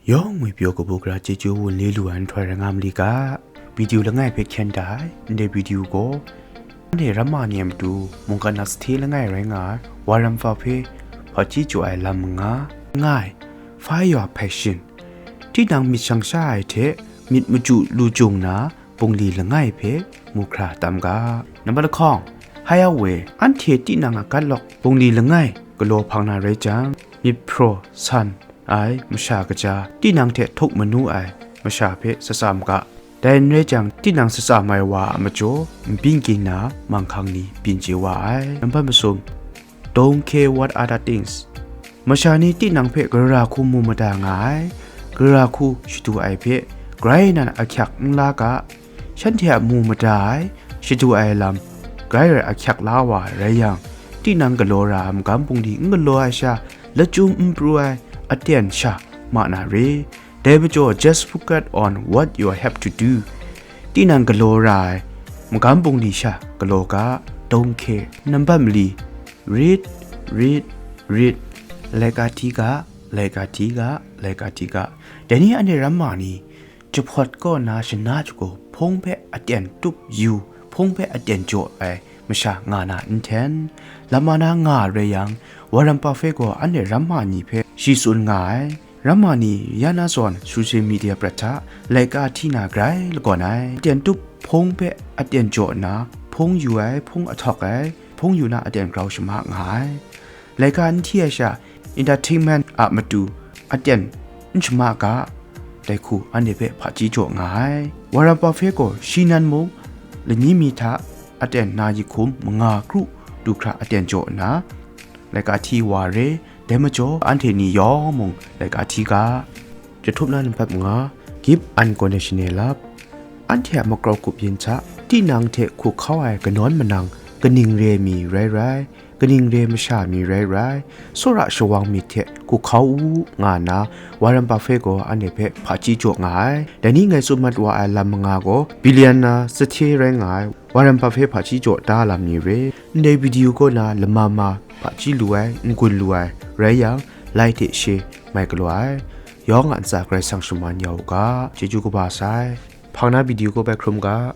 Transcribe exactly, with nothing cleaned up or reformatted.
Yawng ngwi pyaw kabu gara chyeju wunli lu ai nhtoi rai nga ma li ga, video langai hpe hkyen da ai, ndai video gaw, anhte ramma ni a matu mungkan na sahte langai rai nga ai Warren Buffett hpe hpaji jaw ai lam manga, nga ai, Find Your Passion. Tinang myit shang sha ai hte myit machyu lu jung na, bungli langai hpe mu hkra tam ga. Nambat lahkawng, Hideaway, anhte tinang a gat lawk bungli langai galaw hpang na rai jang, myit hpraw san ai masha kaja, tinang hte htuk manu ai masha hpe tsatsa ma ga. Dai n rai jang, tinang tsatsa mai wa a majaw, nbyin ging na manghkang ni byin chye wa ai. Nambat masum, Don't care what other things. Masha ni tinang hpe gara hku mu mada nga ai, gara hku shadu ai hpe grai nan ahkyak n la ga, shanhte a mu mada ai, shadu ai lam grai rai ahkyak la wa rai yang, tinang galaw ra ai magam bungli n galaw ai sha, lachyum n pru ai aten sha ma na re. Dai majaw, just focus on what you have to do. Tinang galaw ra ai magam bungli sha galaw ga, don't care. Nambat mali, read, read, read. Laika hti ga, laika hti ga, laika hti ga. Dai ni anhte ramma ni, jahpawt kaw na shana jagaw hpung hpe aten tup yu, hpung hpe aten jaw ai masha nga na n hten. Lam ma na nga rai yang, Warren Buffett gaw anhte ramma ni hpe shi tsun nga ai. Ramma ni ya na zawn social media prat hta laika hti na grai lagawn ai. Aten tup hpung hpe aten jaw nna, hpung yu ai, hpung ahtawk ai, hpung yu na aten grau shama nga ai. Laika n hti ai sha, entertainment a matu aten n shama ga, dai hku anhte hpe hpaji jaw nga ai. Warren Buffett gaw shi nan mung, lani mi hta aten na yik hkum manga kru du hkra aten jaw nna, laika hti wa re, dai majaw anhte ni yawng mung laika hti ga. Jahtum na nambat manga, Give unconditional love. Anhte a makrau kup yin hta, tinang hte hku hkau ai kanawn manang, kaning re mi rai rai, kaning re masha mi rai rai, tsawra shawang myit hte hku hkau u, nga nna Warren Buffett gaw anhte hpe hpaji jaw nga ai. Dai ni ngai tsun mat wa ai lam manga gaw, billionaire sahte rai nga ai Warren Buffett hpaji jaw da lam ni re. Ndai video kaw na lama ma hpaji lu ai, n-gun lu ai rai yang, like hte share mai galaw ai. Yawng a ntsa Karai Kasang shaman ya u ga, chyeju kaba sai. Hpang na video kaw bai hkrum ga.